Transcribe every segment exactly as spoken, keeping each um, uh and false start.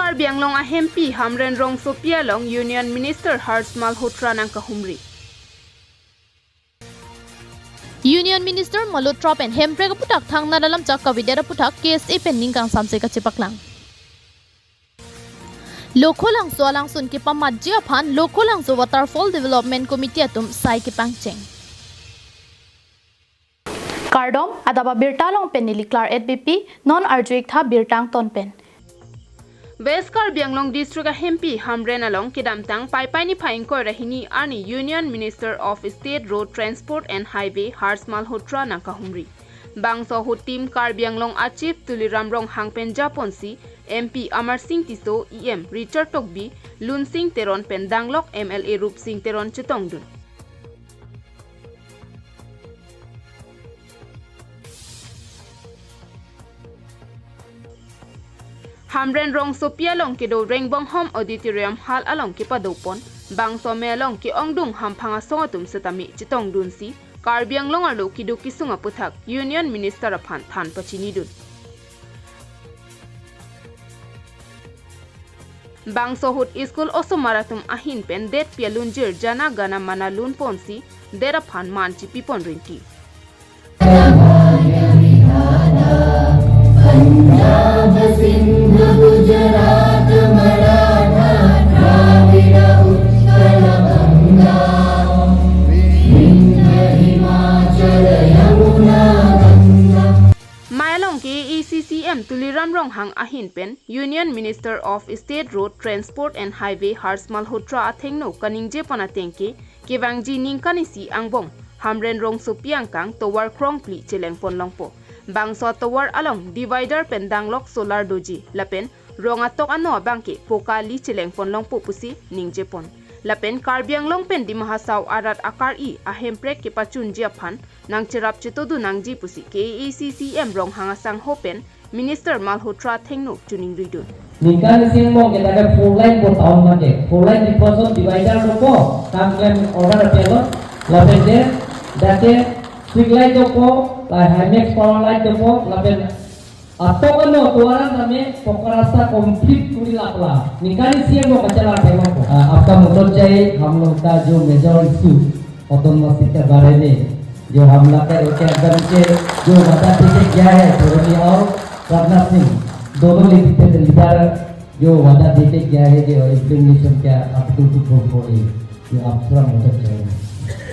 Karbi Anglong ahempi Hamren Rongsopi along Union Minister Harsh Malhotra nangkahumri. Union Minister Malhotra pen Hemprek aputhak thangnat alam chak kavedet aputhak K S A pen ning kangsamse kachepaklang. Lokhulangso alangsun kepamatji aphan Lokhulangso Waterfall Development Committee atum sai kepangcheng. Kardom, adap abirta along pen neli Claret Beypi, non arju-ik tha birta angton pen. West Karbi Anglong District ahempi Hamren along kedamtang Paipai niphai ingkoi ra hini arni Union Minister of State Road Transport and Highway Harsh Malhotra nangkahumri. Bangso ahut Team Karbi Anglong a-Chief Tuliram Ronghang pen japonsi M P Amarsing Tisso, E M Richard Tokbi, Lunsing Teron pen danglok M L A Rupsing Teron chetongdun. Hamren Rongsopi along kedo Rengbonghom Auditorium Hall along kepadopon, bangso amei along ke-ongdung hamphang asong atum setame chetongdunsi, Karbi Anglong arlo keduk kesung aputhak Union Minister aphan than pachinidun. Bangso ahut school osomar atum ahin pen detpi alunjir Jana Gana Mana lunponsi det aphan man chipipon rinti. Amei along ke A A C C M Tuliram Ronghang ahin pen Union Minister of State Road Transport and Highway Harsh Malhotra athengno kaningjepon ateng ke kevangji ningkan isi angbong Hamren Rongsopi angkang tovar krongphli chelengpon longpo. Bangso atovar along divider pen danglok solar doji lapen rong atok ano abang ke poka li chelengpon longpo pusi ningjepon. Lapen Karbi Anglong pen Dima Hasao arat akari ahemprek kepachunji aphan nangcherap chetodun nangji pusi K A A C C M Ronghang asangho pen Minister Malhotra athengno choningridun. Ningkan isi angbong ke dak ke four lane po town abang ke. Four lane di person divider dopo, kam klem order apelo, lapen ke dak ke street light dopo, la Himax power light dopo, lapen atok ano tovar an tame poka rasta complete kuri lapla. Ningkan isi angbong kachelar thema po. आ, आपका मदद चाहिए, हम लोग का जो major issue autonomous seat के बारे में, जो हम लोग का एक एकदम से जो वादा देके गया है, थोरली और राजनाथ सिंह, दोनों लीडर, लीडर जो वादा देके गया है, जो इम्प्लीमेंटेशन क्या आप बिल्कुल बोल रहे हैं, जो आप थोड़ा मदद चाहिए।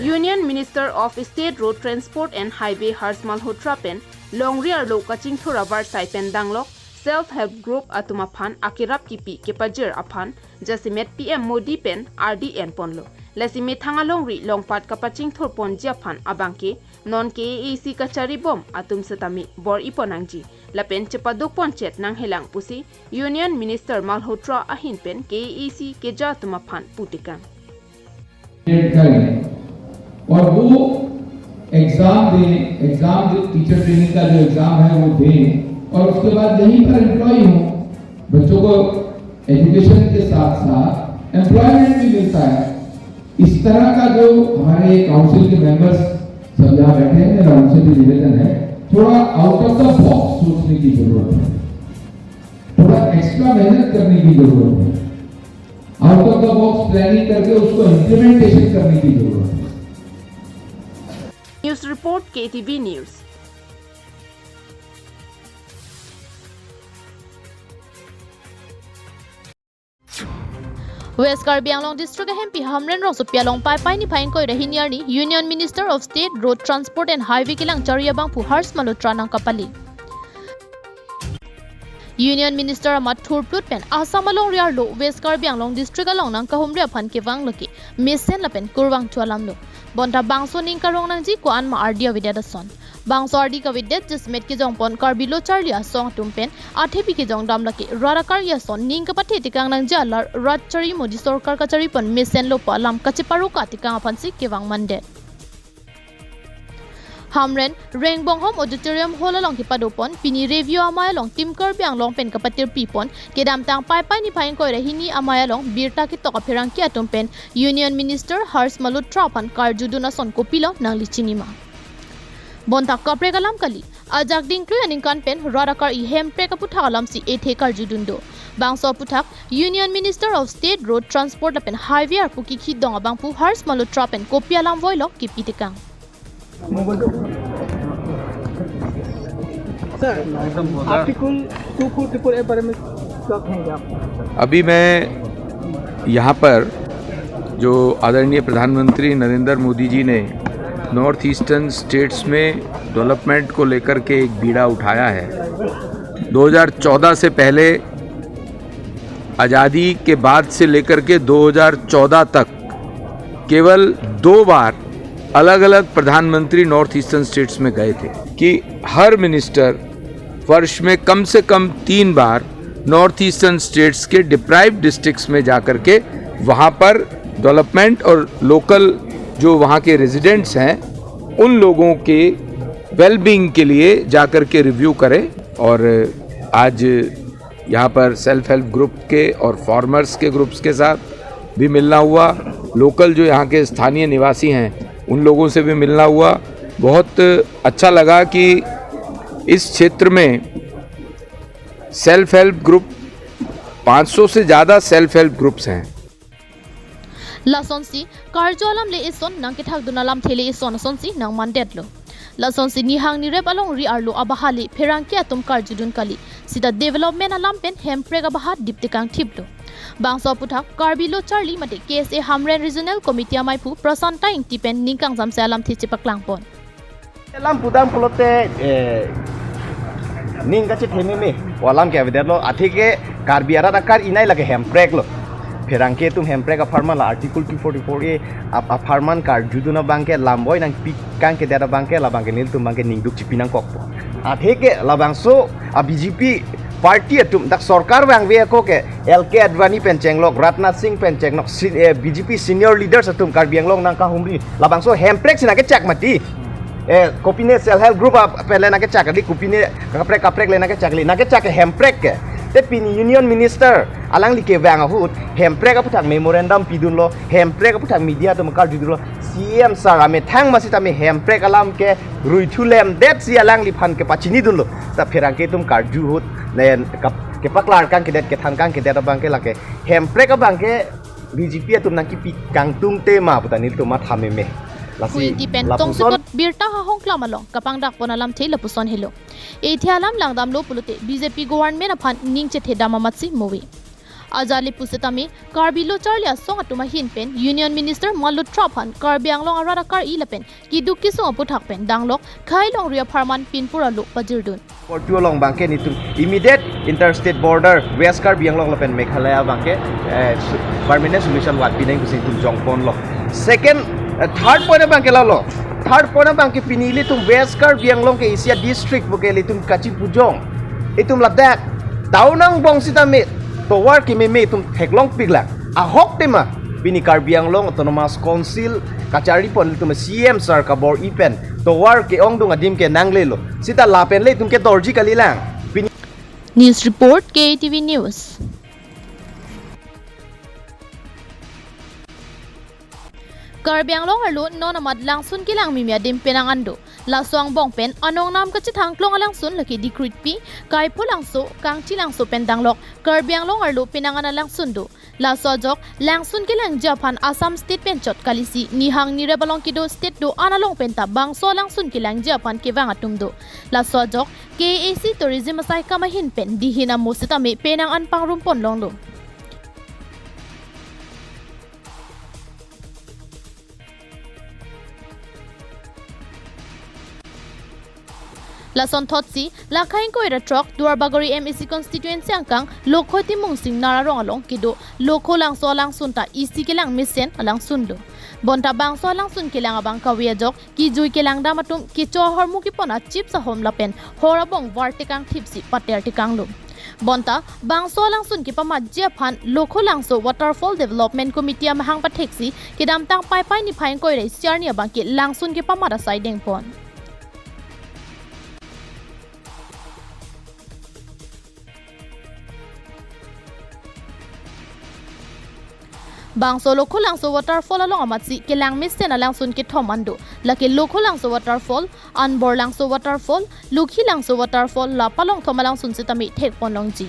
Union Minister of State Road Transport and Highway Harsh Malhotra pen longri arlo kachingthur avarsai pen danglok self help group atum aphan akerap kipi kepajir aphan jasemet P M Modi pen ardi enponlo. Lasi methang alongri longpat kapachingthurponji aphan abang ke non K A A C kacharibom atum setame bor-ipon nangji lapen chepadukpon chet nanghelang pusi Union Minister Malhotra ahin pen K A A C keja atum aphan putekang. करें और वो एग्जाम दें, एग्जाम जो teacher training का जो एग्जाम है वो दें और उसके बाद यहीं पर एम्प्लॉय हों, बच्चों को एजुकेशन के साथ साथ एम्प्लॉयमेंट भी मिलता है। इस तरह का जो हमारे काउंसिल के मेंबर्स सब यहाँ बैठे हैं, मेरा उनसे भी निवेदन है, थोड़ा आउट ऑफ द बॉक्स सोचने की जरूरत है, थोड़ा एक्स्ट्रा मेहनत करने की जरूरत है, out of the box planning करके उसको इम्प्लीमेंटेशन करने की जरूरत है। News report, K T V News. West Karbi Anglong District ahempi Hamren Rongsopi along Paipai niphai ingkoi ra hini arni Union Minister of State Road Transport and Highway kelang chari abangphu Harsh Malhotra nangkapali. Union Minister amat thurphlut pen Assam alongri arlo West Karbi Anglong District along nangkahumri aphan kevang lake mesen lapen kurvangthu alamlo. Bonta bangso ning karong nangji ko-an ma ardi avedet ason. Bangso ardi kavedet jasemet kejongpon Karbi lo charli asong atum pen athepi kejongdam lake rat akari ason ning kapathe tekang nangji alar rat chari Modi sorkar kacharipon mesenlo pu alam kacheparoka tekang aphansi kevang mandet. Hamren Rengbonghom Auditorium Hall along kepadopon pini Review amei along Team Karbi Anglong pen kapatirpipon kedamtang Paipai niphai ingkoi ra hini amei along birta ketok apherangke atum pen Union Minister Harsh Malhotra aphan karjudun ason kopilo nangli chinima. Bonta kaprek alam kali, ajak dingklui aningkan pen rat akari hemprek aputhak alamsi ethe karjudun do. Bangso aputhak Union Minister of State Road Transport lapen Highway arpu kikhidong abangphu Harsh Malhotra pen kopi alam voilo kipi tekang. Sir, article two forty four A बारे में क्या कहेंगे आप? अभी मैं यहाँ पर जो आदरणीय प्रधानमंत्री नरेंद्र मोदी जी ने नॉर्थ ईस्टर्न स्टेट्स में डेवलपमेंट को लेकर के एक बीड़ा उठाया है। दो हज़ार चौदह से पहले, आज़ादी के बाद से लेकर के दो हज़ार चौदह तक केवल दो बार अलग-अलग प्रधानमंत्री नॉर्थ ईस्टर्न स्टेट्स में गए थे कि हर मिनिस्टर वर्ष में कम से कम तीन बार नॉर्थ ईस्टर्न स्टेट्स के डिप्राइव्ड डिस्ट्रिक्ट्स में जाकर के वहाँ पर डेवलपमेंट और लोकल जो वहाँ के रेजिडेंट्स हैं, उन लोगों के वेलबींग के लिए जाकर के रिव्यू करें। और आज यहाँ पर सेल्फ हेल्प ग्रुप के और फार्मर्स के ग्रुप्स के साथ भी मिलना हुआ, लोकल जो यहाँ के स्थानीय निवासी हैं, उन लोगों से भी मिलना हुआ। बहुत अच्छा लगा कि इस क्षेत्र में सेल्फ हेल्प ग्रुप, पाँच सौ से ज़्यादा सेल्फ हेल्प ग्रुप्स हैं। Lasonsi karju alam le eson nangkethakdun alamthe le eson asonsi nangmandetlo. Lasonsi nihang nirep alongri arlo abahali pherangke atum karjudun kali. Sita development alam pen Hemprek abaha dip tekang thiplo. Bangso aputhak Karbi Lo Charli mate K S A Hamren Regional Committee amaiphu Prasanta Ingti pen ning kangsamse alamthe chepaklangpon. Alam pudam pulote, eh, ning kachethememe. O alam ke avedetlo, athe ke Karbi arat akar-inai lake Hemprek lo. Pherangke atum Hemprek apharman la Article two forty-four A ap- apharman karjudun abangke lamboi nangpi kangkedet abangke labangke nelitum abangke ningduk chipi nangkokpo. Athe ke labangso a B J P party atum dak sorkar vangve ako ke L K Advani pen chenglok, Rajnath Singh pen chenglok, si- eh, B J P senior leaders atum Karbi Anglong nangkahumri. Labangso Hemprek si nangkechak mati. Eh, kopine self help group a pen le nangkechak kali, kopine kaprek kaprek le nangkechak kali, nangkechak ke Hemprek ke. Te pini Union Minister alangli kevang ahut Hemprek aputhak memorandum pidunlo, Hemprek aputhak media atum karjudunlo, C M sir amethang masitame Hemprek alam ke ruithulemdet si alangliphan kepachinidunlo. Ta pherangke atum karju ahut len kap- kepaklar kangkedet, kethan kangkedet abangke lake Hemprek abangke B J P atum nangkipi kangtungte ma puta nelitum mathameme. Lasi Kuinti pen lapuson tongsekot birta ha Hongklam along kapangdakpon alamthe lapuson helo. Ethi alam langdamlo pulote B J P government aphan ning chethedam amatsi move. Ajali pusitame Karbi Lo Charli Asong atum ahin pen Union Minister Malhotra aphan Karbi Anglong arat akar-i lapen keduk kesung aputhak pen danglok khei longri apharman pinpur alo pajirdun. Portu along abangke nelitum immediate interstate border West Karbi Anglong lapen Meghalaya abangke, eh, su- permanent solution vat pinang pusi nelitum jongponlo. Second, eh, third point abangke lalo. Third point abangke pini ilitum West Karbi Anglong ke isi a district puke ilitum kachipujong. Itum ladak town angbong sitame tovar kememe itum theklongpiklang. Ahok tema pini Karbi Anglong Autonomous Council kacharipon ilitum C M sir kabor-i pen tovar ke-ongdung adim ke nanglelo. Sita lapen le itum ke dorji kalilang. Pini News report, K A T V News. Karbi Anglong arlo non amat langsun kelang mimi adim penang an do. Laso angbong pen anongnam kachethang klong alangsun lake Dikritpi, Kaipholangso, Kangchilangso pen danglok Karbi Anglong arlo penang an alangsun do. Laso ajok langsun kelangji aphan Assam State pen chot kalisi nihang nirep along kedo state do-an along penta bangso langsun kelangji aphan kevang atum do. Laso ajok K A A C Tourism asaikam ahin pen dihin amo sitame penang an pangrumpon longlo. Lason thotsi, lakhai ingkoi ra throk, Duarbagori M A C constituency angkang, Lokho Timung Singnar arong along kedo Lokholangso alangsun ta isi kelang mesen alangsun do. Bonta bangso alangsun kelang abang kave ajok, kejui kelangdam atum kecho ahormu kepon a chips ahom lapen hor abong var tekang thipsi pater tekanglo. Bonta bangso alangsun kepamatji aphan Lokholangso Waterfall Development Committee amahang patheksi kedamtang Paipai niphai ingkoi ra isi arni abangke langsun kepamat asai dengpon. Bangso Lokholangso Waterfall along amatsi kelang mesen alangsun kethom an do. Lake Lokholangso Waterfall, Anborlangso Waterfall, Lukhilangso Waterfall la palongthom alangsun sitame thekpon longji.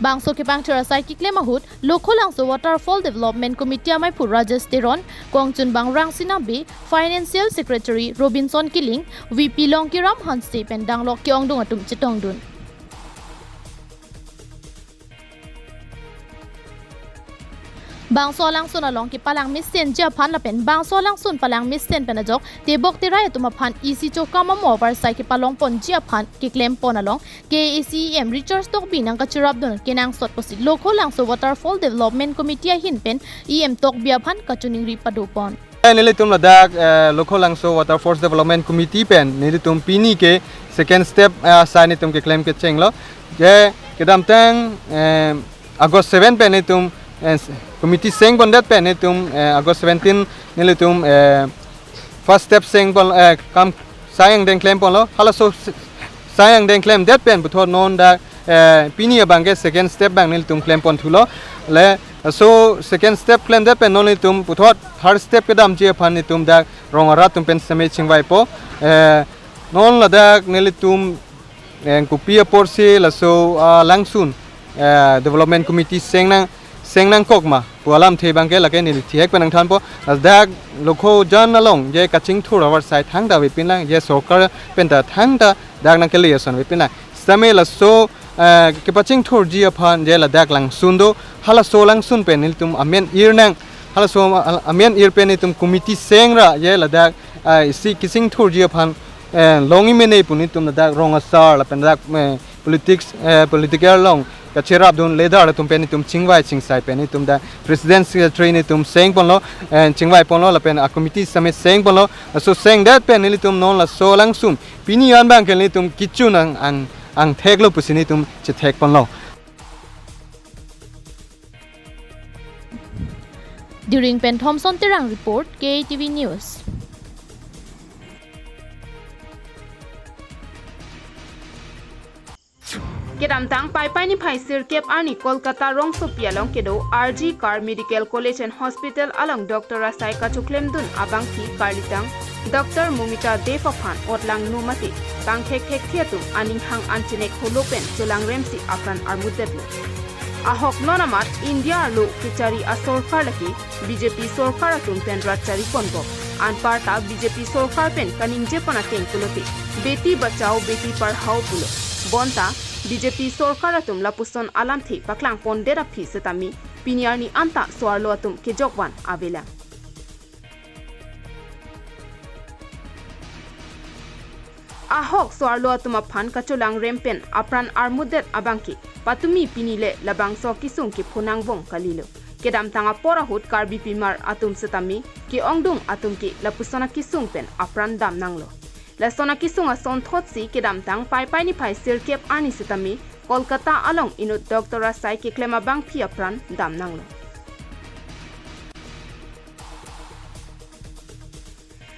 Bangso kepangthir asai keklem ahut Lokholangso Waterfall Development Committee amaiphu Rajesh Teron, kongchunbang Rangsina Bey, Financial Secretary Robinson Killing, V P Longkiram Hanse pen danglok ke-ongdung atum chetongdun. Bangso alangsun along kepalang mesenji aphan lapen bangso alangsun palang mesen pen ajok tebok terai atum aphan isi chokam amo avarsai kepalongponji aphan keklempon along K A A C E M Richard Tokbi nangkachirapdun kenangsot pusi Lokholangso Waterfall Development Committee ahin pen E M Tokbi aphan kachiningri padopon. Nelitum ladak, eh, Lokholangso Waterfalls Development Committee pen nelitum pini ke second step, eh, asai nelitum keklem kechenglo. Je kedamtang, eh, August seven pen nelitum, eh, committee sengpondet pen nelitum, eh, August seventeen nelitum, eh, first step sengpon, eh, kam sai angdeng klemponlo. Halaso s-, sai angdeng klemdet pen puthot non dak, eh, pini abangke second step abang nelitum klemponthulo. Laso second step klemdet pen non nelitum puthot third step kedamji aphan nelitum dak rong arat atum pen seme chingvaipo. Eh, non ladak nelitum, eh, kopi aporsi laso, ah, langsun, eh, Development Committee seng nang, seng nangkok ma pu alamthe abangke lake neli thihek pen nangthanpo. Ladak Lokhojan along je kachingthur avarsai thangta avepinlang, je sorkar penta thangta dak nangkele ason avepinlang. Sitame laso, eh, kepachingthurji aphan je ladak langsun do, halaso langsun pen nelitum amen ir nang, halaso, ah, amen ir pen nelitum committee sengra je ladak, ah, isi kachingthurji aphan, eh, longji mene pu nelitum ladak rong asar lapen ladak, eh, politics, eh, political along kachirapdun leader atum pen nelitum chingvai chingsai pen nelitum dak president secretary nelitum sengponlo, eh, chingvaiponlo lapen a committee seme sengponlo. Laso sengdet pen nelitum non laso langsun pini an abangke nelitum kecho nang ang, angtheklo pusi nelitum chethekponlo. During pen Thomson Terang report, K A T V News. Kedamtang Paipai niphai sirkep arni Kolkata rongsopi along kedo R G Kar Medical College and Hospital along doctor asai kachoklemdun abangpi karlitang Doctor Momita Dev aphan otlangno mate bangthekthekthe atum aning hang anchenek holo pen cholangremsi apran armutdetlo. Ahok non amat India arlo kechari asorkar lake B J P sorkar atum pen rat chariponbom. Anparta B J P sorkar pen kaningjepon ateng pulote Beti Bachao Beti Padhao pulo. Bonta B J P sorkar atum lapuson alamthe paklangpondet aphi setame pini arni anta so-arlo atum kejokvan avelang. Ahok so-arlo atum aphan kacholangrem pen apran armutdet abangke patumi pini le labangso akesung kepho nangvong kalilo. Kedamtang apor ahut Karbi pimar atum setame ke-ongdung atum ke lapuson akesung pen apran damnanglo. Lason akesung asonthotsi kedamtang Paipai niphai sirkep arni setame Kolkata along inut doctor asai keklem abangpi apran damnanglo.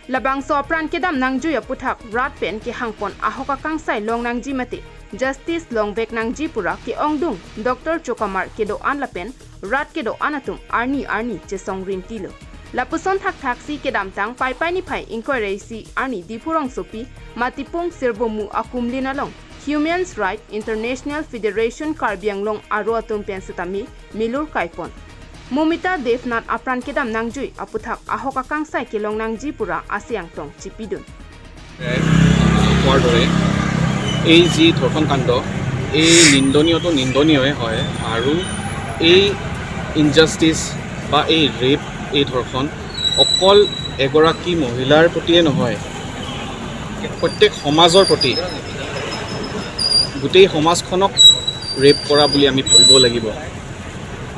Labangso apran kedam nangjui aputhak rat pen kehangpon ahok akangsai longnangji mate justice longvek nangji pura ke-ongdung doctor chokamar kedo-an lapen rat kedo-an atum arni arni chesong rintilo. Lapuson thakthaksi kedamtang Paipai niphai ingkoi ra isi arni Diphu rongsopi Matipung Sirbomu akumlin along Human Rights International Federation Karbi Anglong aro atum pen setame milur kaipon. Momita Devnath apran kedam nangjui aputhak ahok akangsai kelong nangji pura ase angtong chipidun. কোৱাৰ দৰে এই যি ধৰ্ষণ কাণ্ড, এই নিন্দনীয়টো নিন্দনীয়ই হয় আৰু এই ইনজাষ্টিচ বা এই ৰেপ, এই ধৰ্ষণ অকল এগৰাকী মহিলাৰ প্ৰতিয়ে নহয়, প্ৰত্যেক সমাজৰ প্ৰতি, গোটেই সমাজখনক ৰেপ কৰা বুলি আমি ভাবিব লাগিব।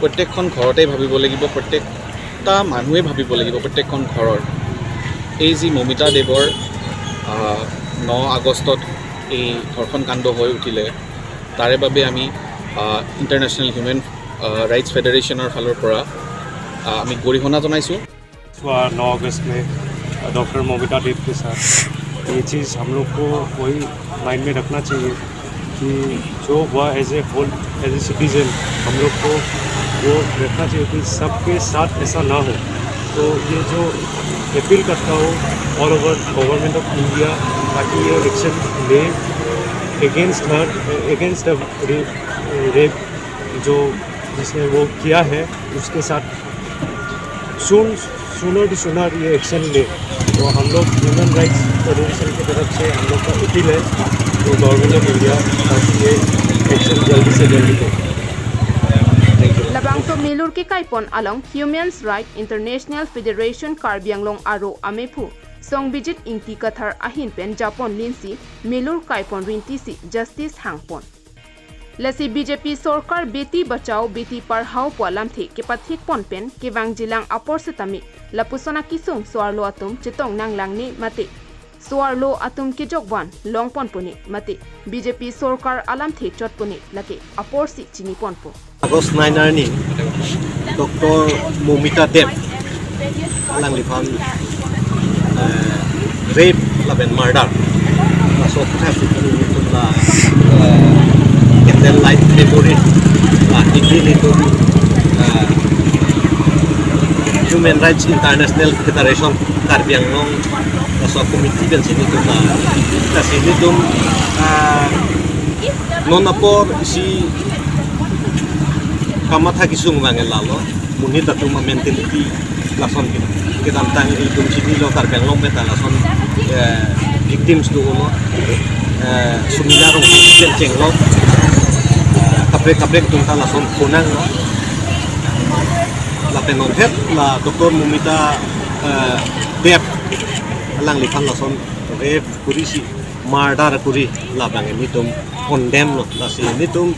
প্ৰত্যেকখন ঘৰতে ভাবিব লাগিব, প্ৰত্যেকটা মানুহে ভাবিব লাগিব, প্ৰত্যেকখন ঘৰৰ। এই যি মমিতা দেৱৰ, আহ, ন আগষ্টত এই ধৰ্ষণ কাণ্ড হৈ উঠিলে, তাৰে বাবে আমি, আহ, ইণ্টাৰনেশ্যনেল হিউমেন, আহ, ৰাইটছ ফেডাৰেশ্যনৰ ফালৰ পৰা, আহ, আমি গৰিহণা জনাইছোঁ। हुआ नौ अगस्त में डॉक्टर मोमिता देव के साथ। ये चीज़ हम लोग को वही माइंड में रखना चाहिए कि जो हुआ, as a whole, as a citizen, हम लोग को वो रखना चाहिए कि सबके साथ ऐसा ना हो। तो ये जो अपील करता हूँ all over government of India, ताकि ये एक्शन ले against her, against the rape, rape जो जिसने वो किया है, उसके साथ सुन सूनर टू सूनर ये एक्शन ले। तो हम लोग ह्यूमन राइट्स फेडरेशन की तरफ से हम लोग का अपील है तो गवर्नमेंट ऑफ इंडिया, ताकि ये एक्शन जल्दी से जल्दी ले। Labangso melur kekaipon along Human Rights International Federation Karbi Anglong aro amephu Songbijit Ingti Kathar ahin pen japon linsi melur kaipon rintisi justice hangpon. Lasi B J P sorkar Beti Bachao Beti Padhao pu alamthe kepathikpon pen kevangjilang apor setame lapuson akesung so-arlo atum chetong nanglangne mate so-arlo atum kejokvan longponpone mate B J P sorkar alamthe chotpone lake aporsi chiniponpo. August nine arni Doctor Momita Deb alangliphan eh, rape lapen murder. Laso aputhak si pini nelitum la eh, candle light memory la hingri nelitum eh, Human Rights International Federation Karbi Anglong laso committee pensi nelitum la kasi nelitum eh, non apor isi kamatha kesung vang lalo. Monit atum a-mentality lason ke kedamtang ilitum chinilo, Karbi Anglong meta lason eh, victims do uno eh, Sumina Rongpi pen chenglo eh, kaprek kaprek atum ta lason khonanglo. Lapen non het la Doctor Momita eh, Deb alangliphan lason rape kurisi murder kuri labang nelitum condemn lo. Lasi nelitum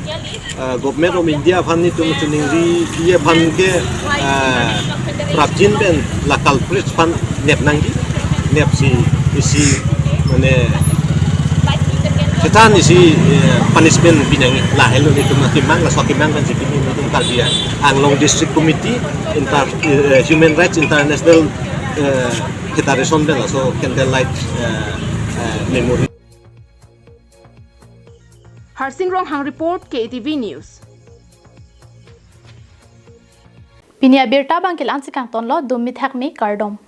eh, Government of India aphan nelitum chiningri aphan ke eh, prapjin pen la culprits aphan nep nangji, nepsi isi mane ketan isi eh, punishment pi nangji lahelo nelitum akemang, laso akemang pensi pini nelitum Karbi Anglong District Committee Inter eh, Human Rights International eh, Federation pen laso candle light eh, eh, memory. Harsing Ronghang report, K A T V News. Pini abirta abang ke la-ansi kangtonlo, dum mithak me kardom.